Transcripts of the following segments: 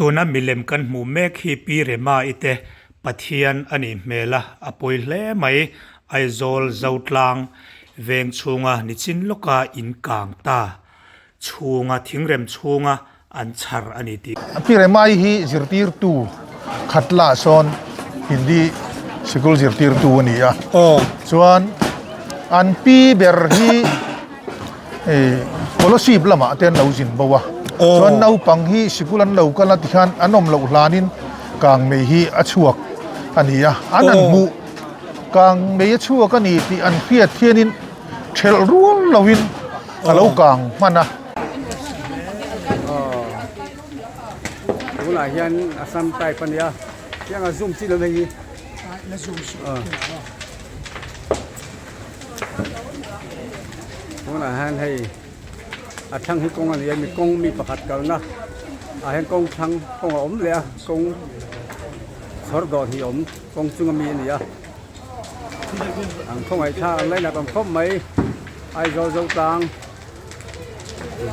Tuna milem kan hmuh mek hi Pi Rema-i te Pathian a nih hmel a, a pawi hle mai. Aizawl Zotlang veng chhunga nichin lawka in kang ta chhunga thingrem chhunga an chhar a ni tih. Pi Remai hi zirtirtu khatla sawn Hindi sikul zirtirtu a ni a. Chuan an pi ber hi. Scholarship lamah te an lo zin bo a, chuan naupang hi sikul an lo kal a tikhian an awm loh hlanin kang mei hi a chhuak a ni a, an han hmuh kang mei a chhuak a ni tih an hriat hianin thelh rual loin a lo kang hman a. Tunah hian Assam type a nia, tianga zoom chi lo hei hi. Tunah hian hei a thlang hi kawng a ni a mi kawng mi pakhat kalna ah hian kawng thlang kawng a awm leh a kawng chhawr dawr hi a awm kawng chunga mi a ni a an khawngaih thlak an lainat awm khawp mai Aizawl Zotlang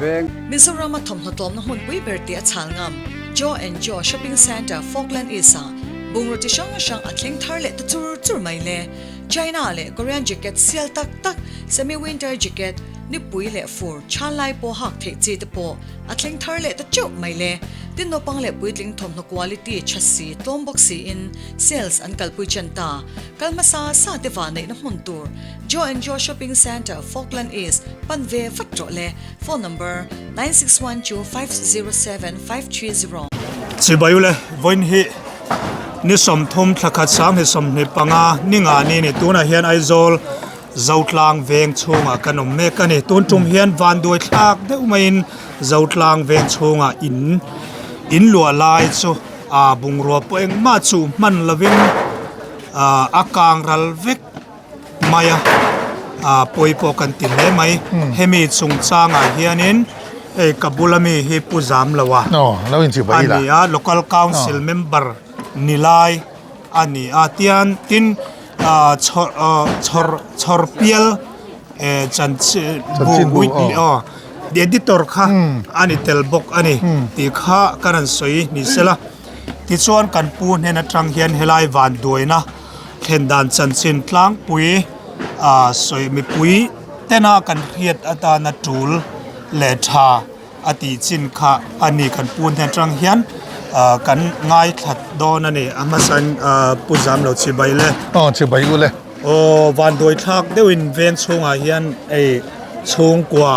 veng. Mizoram-a thawmhnaw tlawmna hmunpui ber tih a chhal ngam Joe and Joe Shopping Centre Falkland East-ah bungraw chi hrang hrang a thleng thar leh ta chur chur mai le. China leh Korean jacket sial tak tak, semi winter jacket, nipui leh fur, chhan lai pawh hak theih chi te pawh a thleng thar leh ta teuh mai le. Tin naupang leh puitling thawmhnaw quality tha si, tlawm bawk siin sales an kalpui chen ta. Kal hmasa sa te vah neihna hmun tur Joe and Joe Shopping Centre, Falkland East, pan ve vat rawh le. Phone number, 9612507530. Chibai ule, vawiin hi ni 30 thla khat 2025 ni nga ni ni tunah hian Aizawl Zotlang veng chhungah kan awm mek a ni. Tun tum hian vanduai thlak deuh maiin Zotlang veng chhungah in in luah lai chu aa bungrua pawh engmah chu hman lovin aa a kang ral vek. mai a ah pawi pawh kan ti hle mai hemi chungchangah hianin hei ka bula mi hi pu zam lo a a ni a local council member ni lai a ni a tian tin ah chhawr ah chhawr chhawr pial eh chanchin bu aw editor kha a ni tel bawk a ni tih kha ka rawn sawi ni sela tichuan kan pu hnen atang hian helai vanduaina. Thlen dan chanchin tlangpui ah sawi mipui tena kan hriat atana tul leh tha a tih chin kha a ni kan pu hnen atang hian ah kan ngaithla dawn a ni a hmasain ah pu zam lo chibai le. Aw chibai u le. Aw vanduai thlak deuhin veng chhungah hian hei chhungkua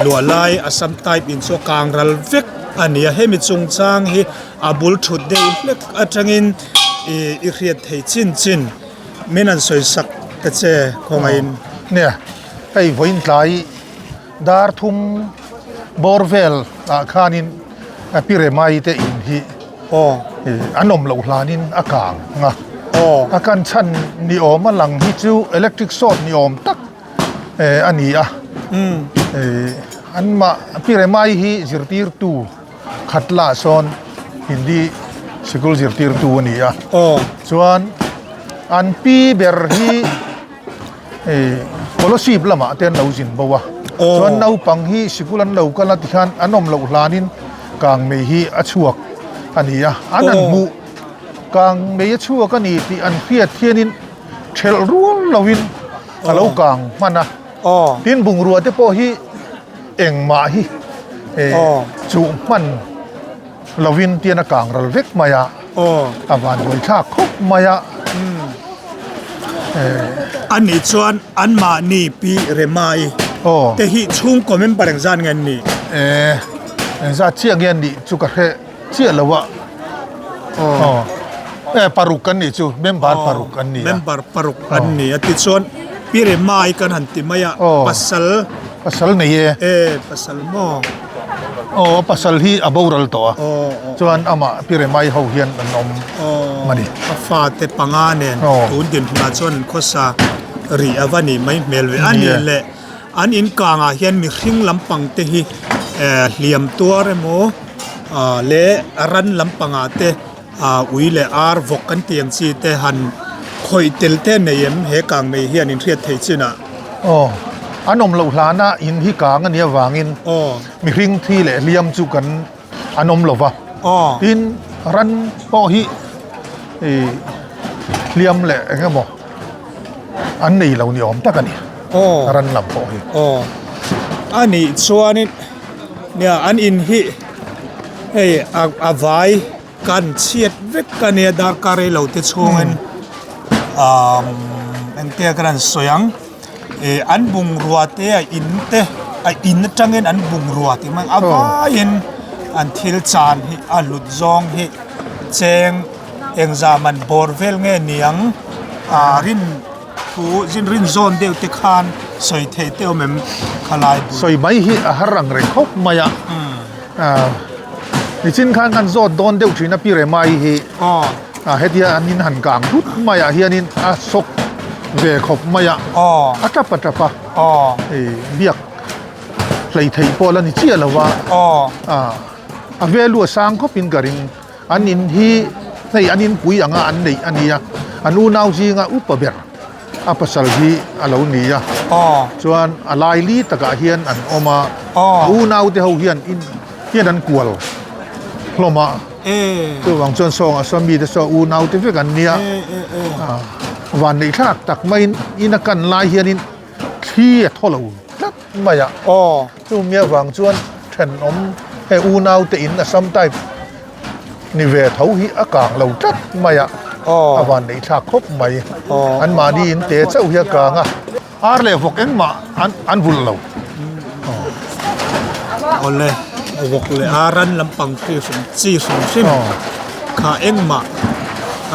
luah lai Assam type in chu a kang ral vek a ni a hemi chungchang hi a bul thut deuh hlek atangin ih i hriat thei chin chin min an sawi sak ta che khawngaihin. Nia hei vawiin tlai dar thum bawr vel ah khanin pi Remai te in hi aw an awm loh hlanin a kang a aw a kan chhan ni awm a lang hi chu electric short ni awm tak a ni a anmah pi Remai hi zirtirtu. Khatla sawn Hindi sikul zirtirtu a ni a. Aw. Chuan an pi ber hi scholarship lamah te an lo zin bo a. Aw. Chuan naupang hi sikul an lo kal a tikhian an awm loh hlanin kang mei hi a chhuak a ni a. An han hmuh kang mei a chhuak a ni tih an hriat hianin thelh rual loin a lo kang hman a. Aw. Tin bungrua te pawh hi engmah hi chuh hman lovin tian a kang ral vek mai a, a van buai thlak khawp mai a. A nih chuan anmahni Pi Remai te hi chhungkaw member engzat nge an nih? Engzat chiah nge an nih chu ka hre chiah lo a. Paruk an nih chu, member paruk an ni a. Member paruk an ni a tichuan Pi Remai kan han ti mai a, pasal. Pasal nei e. E pasal maw? Aw a pasal hi a boral tawh a, chuan amah Pi Remai ho hian an awm a ni. A fate panga nen tun dinhmunah chuan an khawsa rih a va nih mai hmel ve. A nih leh an inkangah hian mihring lampang te hi hliam tuar emaw leh ran lampangah te ui leh ar vawk kan tih ang chi te han khawih tel te nei em he kang mai hian in hriat theih chin ah. Aw, an awm loh hlana in hi kang a nih avangin mihring thi leh hliam chu kan an awm lo va. Tin, ran pawh hi ih hliam leh eng emaw an nei lo ni awm tak a ni. Ran lam pawh hi. Aw. A nih chuanin nia an in hi hei a vai kan chhiat vek a nia darkar rei lo te chhungin umm engtia ka rawn sawi ang ih an bungrua te a in te a in atangin an bungrua tih mai a vaiin an thil chan hi a hlut zawng hi cheng engzah man bawr vel nge niang ah rin thu zin rin zawn deuh te khan sawi theih te awm em khalai bul. Sawi mai hi a har ang reng khawp mai a. Nichin khan kan zawt dawn deuh thin a pi Remai hi hetia an in han kang thut maiah hianin a sawk ve khawp mai a, a tap a tap a, biak hlei theih pawh la ni chiah lo a, a value a sang khawpin ka ring. An in hi hei an inpui anga an neih a nia, an unau zinga upa ber. A pasal hi a lo ni a, chuan a laili takah hian an awm a, a unaute ho hian in hian an kual hlawm a, chuvang chuan sawngah sawn mite saw unaute vek an nia, vanneih thlak tak maiin in a kan lai hianin thli a thaw lo tlat mai a, chumi avang chuan thenawm hei unaute in a sam type Ni ve tho hi a kang lo tlat mai a, a van neih thlak khawp mai. An mahni in te chauh hi a kang a, ar leh vawk engmah an vulh lo. Awle, vawk leh ar an lampang khi hrim chi hrim hrim kha engmah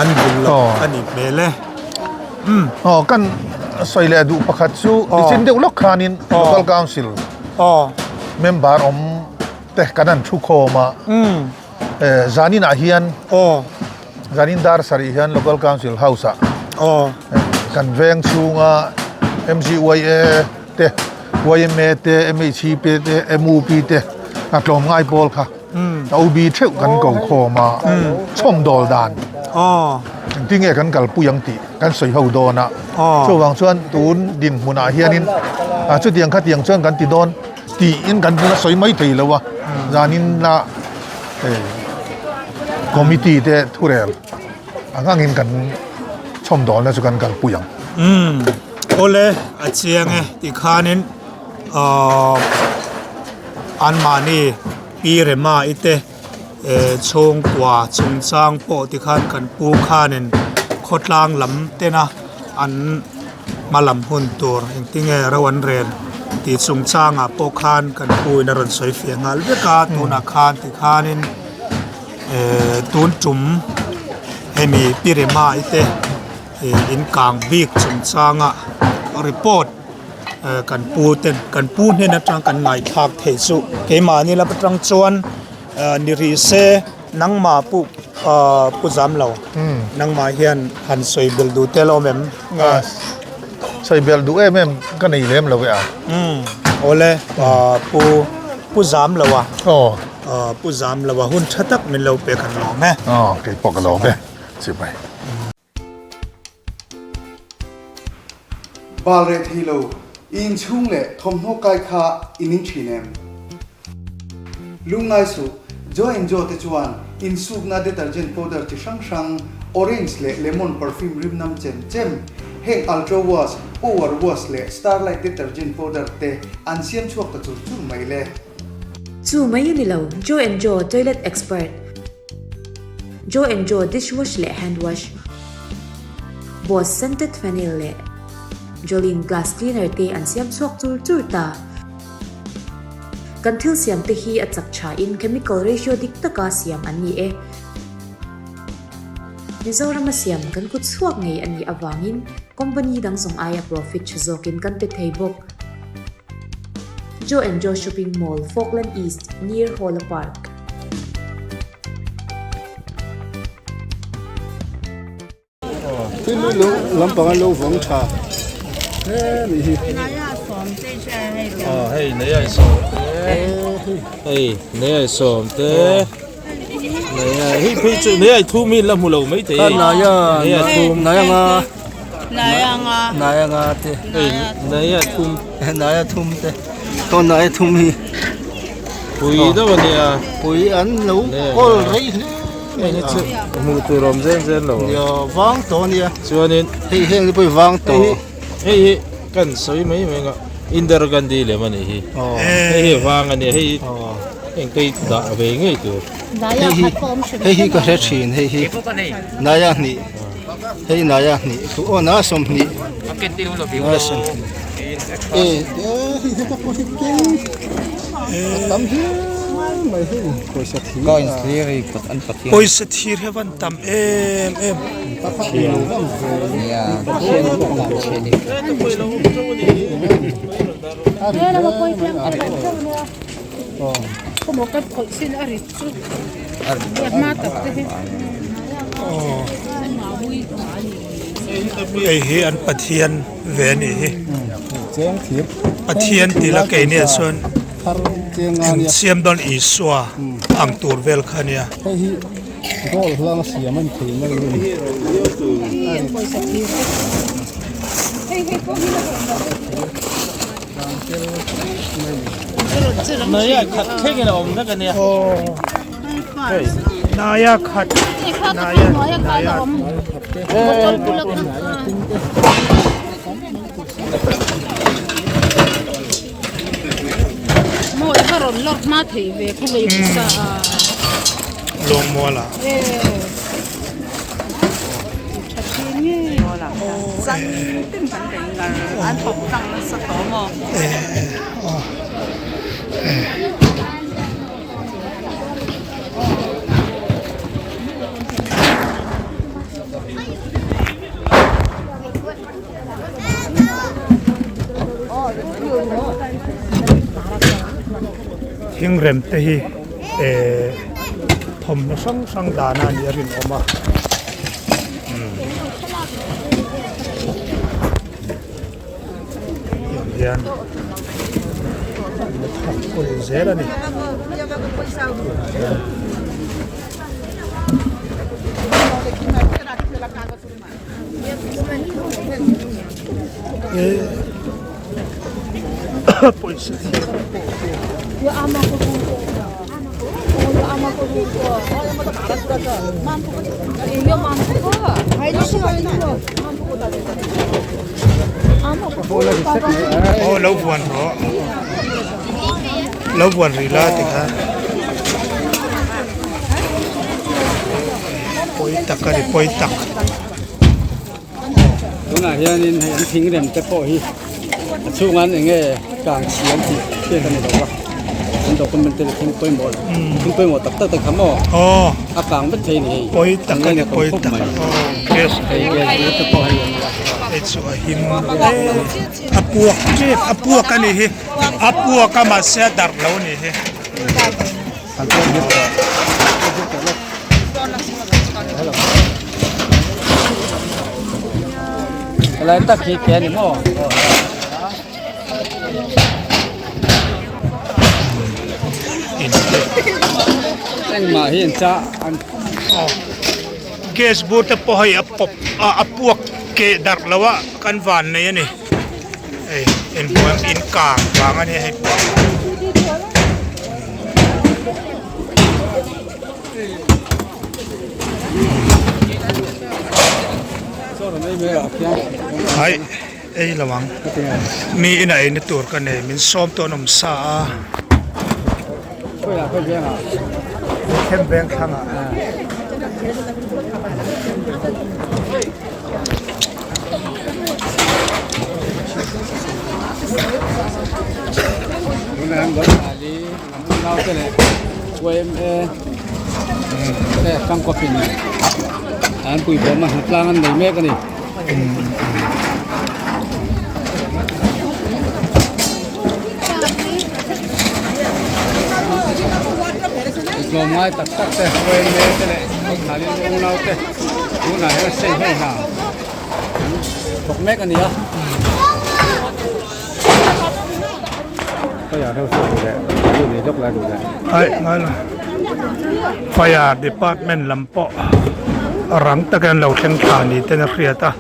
an vulh lo a ni hmel e. Aw, kan sawi leh duh pakhat chu nichin deuh lawk khanin Local Council member awm te kan han thu khawm a zanin ah hian zanin dar sarih hian local council house ah kan veng chhunga M_G_Y_A te Y_M_A te M_H_P te M_U_P te a tlawm ngai pawl kha O_B theuh kan ko khawm a chhawm dawl dan engtin nge kan kalpui ang tih kan sawi ho dawn a chuvang chuan tun dinhmun ah hianin chutiang khatiang chuan kan ti dawn. Tiin kan la sawi mai thei lo a, zanin la committee te thurel ang angin kan chhawmdawlna chu kan kalpui ang. Umm awle a chiang e tikhanin ahh anmahni pi Rema i te chhungkua chungchang pawh tikhan kan pu khanin khawtlang lam tena an hma lam hun tur engtinge ro an rel tih chungchangah pawh khan kan pu in a rawn sawi fiah nghal vek a tunah khan tikhanin ehh tun tum hemi pi Rema i te ih in kang bik chungchanga report ehh kan pu ten kan pu hnen atang kan ngaithlak theih chu keimahni lam atang chuan ehh ni rih se. Nangmah pu pu zam lo. Nangmah hian han sawi belh duh tel awm em? Sawi belh duh em em ka nei lem lo e a. Awle pu pu zam lo a. Pu zam lo a hun tha tak min lo pek an lawm e. Aw kei pawh ka lawm e. Chibai. Bal reh thei lo, i inchhung leh thawmhnaw kai kha i ning thin em? Lungngai suh, Joe and Joe te chuan insukna detergent powder chi hrang hrang, orange leh lemon perfume rim nam chem chem, heng Ultra Wash, Power Wash leh Starlight detergent powder te an siam chhuak ta chur chur mai le. Chu mai a ni lo, Joe and Joe toilet expert. Joe and Joe dishwash leh hand wash, Boss scented phenyl leh Jolene glass cleaner te an siam chhuak chur chur ta. Kan thil siam te hi a chak tha in chemical ratio dik taka siam an ni e. Mizorama siam kan kut chhuak ngei a nih avangin company dang zawng aia profit tha zawkin kan pe thei bawk. Joe and Joe Shopping Mall, Falkland East, near Hawla Park. Thil hi lo lampang an lo vawng tha hle nih hi. Aw hei nei ai sawm te hei nei ai sawm te nei ai hei phei chu nei ai thum hi la hmu lo mai thei hei nei ai thum nai anga nai anga te hei nei ai thum nai a thum te to nai a thum hi. Pui deuh a nia. Pui an lo kawl rei hle mai a. Hmuh tur awm zen zen lo. Nia vang tawh a nia. Chuanin hei heng te pawh hi vang tawh. Hei hi kan sawi mai mai ang a Indira Gandhi lem a nih hi. Hei hi vang a nia hei heng te hi dah ve ngei tur. Hei hi hei hi ka hre thin hei hi Naya hnih hei Naya hnih aw Naya 20 Naya 20. Pawisa thir hi a van tam em em. Hei hi an Pathian ve a nih hi. Pathian tih la keini ah chuan eng siam dawn Isua ang tur vel kha a nia. Naya khat naya naya Lawngmual ah. Thingrem te hi eh thawmhnaw hrang hrang dana a nih a rinawm a tiang hian an thawk kual zel a ni tunah hian. Pawisa thir aw lo vuan rawh lo vuan rih la tikhan pawi tak a ni pawi tak. Tunah hianin hei an thing rem te pawh hi a chhungah an enge kang chhi an tih hriat a ni lo va an document te thil pawimawh thil pawimawh tak tak te kha maw a kang vek thei a ni hei pawi tak a ni pawi tak gas hei gas bur te pawh hei a ni a hei chu a him a puak tep a puak a ni hi a puak a mahse a darh lo a ni hi. Helai tak hi ke ani maw? Engmah hi an chah an Gas bur te pawh hei a pawp a a puak keh darh lo a kan van nei a ni. Hei inhmuam in kang vang a nia hei pawh. Hai ei lo ang mi ina ei na tur ka nei min sawm tawh an awm sa a them veng thlang ah. Naute leh YMA te tangkawpin an pui bawm a hnatlang an nei mek a ni. Tlawmngai tak tak te YMA te leh Thlalin unau te tunah hian sei ho hna an thawk mek a ni a. Fire department lam pawh rang takin an lo thleng thla ni ten a hriat a.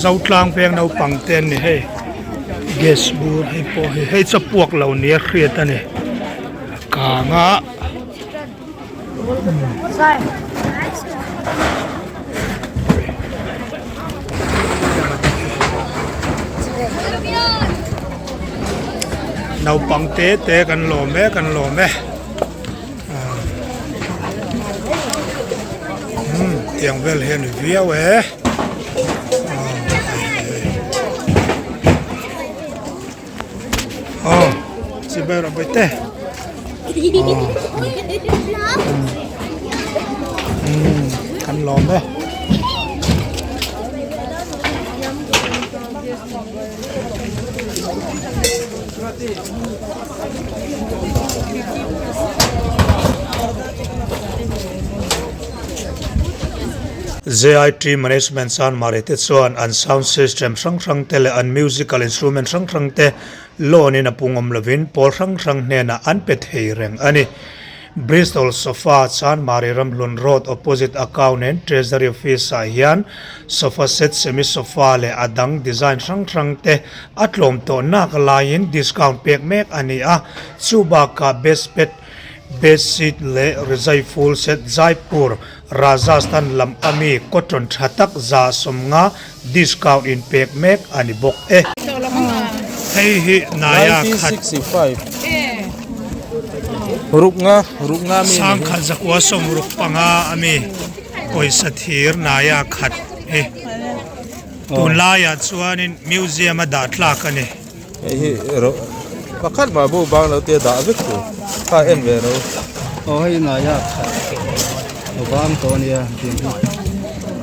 Zotlang veng naupang te an ni hei gas bur hei pawh hi hei chu a puak lo nia hriat a ni a kang a. Naupang te te kan lawm e kan lawm e umm tiang vel hi a ni viau e aw chibai rawh bawihte umm kan lawm e. JIT Management chuan Mari te chuan an sound system hrang hrang te leh an musical instrument hrang hrang te loan in a pung awm lovin pawl hrang hrang hnenah an pe thei reng a ni. Bristol Sofa chuan Mari Ramhlun Road opposite Account and Treasury Office ah hian sofa set, semi sofa leh a dang design hrang hrang te a tlawm tawh nak laiin discount pek mek a ni a, chu bakah best bed, bed sheet leh rizai full set Jaipur, Rajasthan lam ami cotton tha tak 150 discount in pek mek a ni bawk e. Hei hi Naya khat. Sangkhat zakua 65 ami pawisa thir Naya khat hi tunlaiah chuanin museum a dah tlak a ni. Hei hi ro pakhat mah bu bang lo te dah vek tur kha en ve ro. Aw hei naia khat a bang tawh a nia tiang hi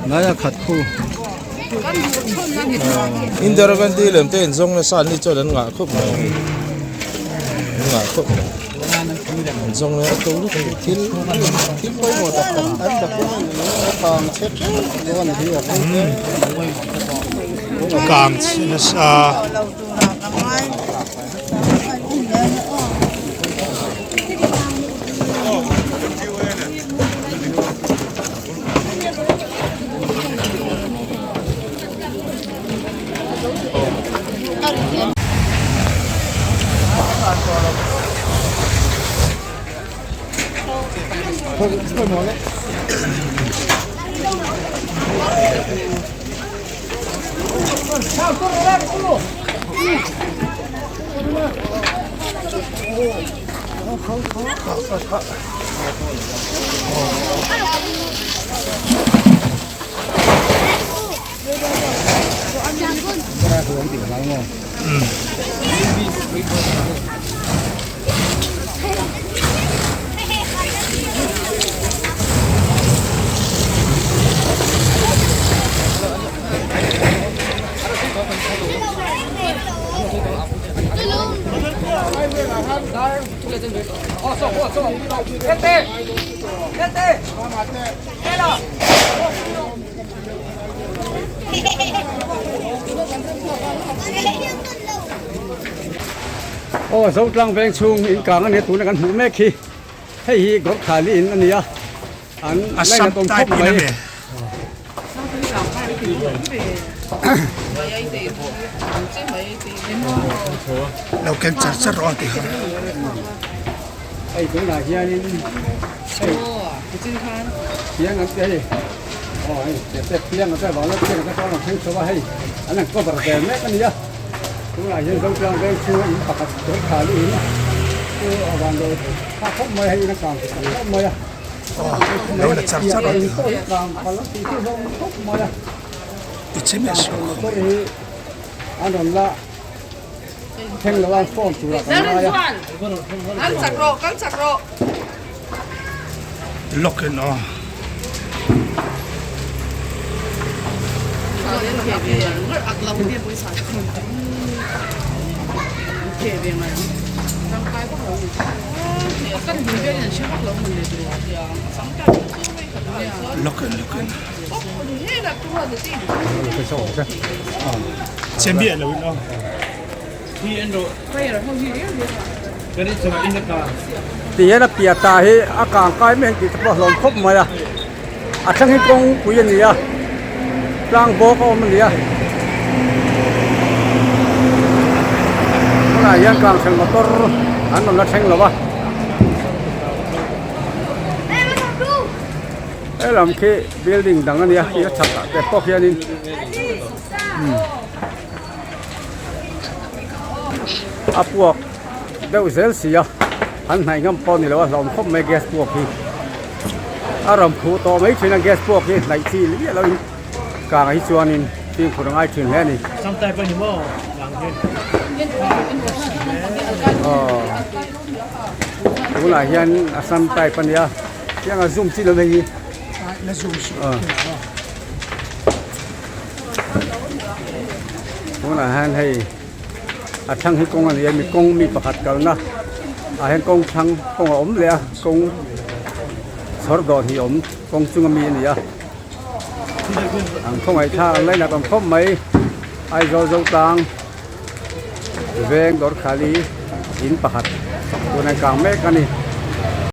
naia khat khu. Indira Gandhi lem te in zawng nasa an ni chuan an ngah khawp mai an ngah khawp mai an zawng nasa a to lutuk thil thil pawimawh tak tak an dah kang chhe teuh dawn a hi a. Kang chhe nasa. Aw Zotlang veng chhung in kang a nia tuna kan hmuh mek hi hei hi Gorkhali in a nia an lainat awm khawp mai. Lo ken char char rawh a ti kha. Hei tunah hianin hei piang an ti hei aw hei te piang te vang piang te pawh an thleng chho a hei an han cover ve mek a nia tunah hian Zotlang veng chhunga in pakhat dawr khali in chu a van lo tha khawp mai a hei in a kang khawp mai a. Lo la char char a ti Lock in aw. Lock in lock in. Che miah lo in aw. Ti hian a piah tah hi a kang kai mai ang tih te pawh a hlawm khawp mai a a thleng hi kawngpui a ni a tlang bawk a awm a ni a tunah hian kang thleng motor an rawn la thleng lo a helam khi building dang a nia khi a chhakah te pawh khianin a puak deuh zel si a an hnaih ngam pawh a ni lo a hlauhawm khawp mai gas puak hi a rawn phuh tawh mai thin a gas puak hi hnaih chi miah loin kangah hi chuanin fimkhur a ngai thin hle a ni aw tunah hian assam type a nia tianga zoom chi lo hei hi tunah hian hei a thlang hi kawng a ni a mi kawng mi pakhat kalna ah hian kawng thlang kawng a awm leh a kawng chhawr dawr hi a awm kawng chunga mi a ni a an khawngaih thlak an lainat awm khawp mai Aizawl Zotlang veng dawr khali in pakhat tuna kang mek a ni.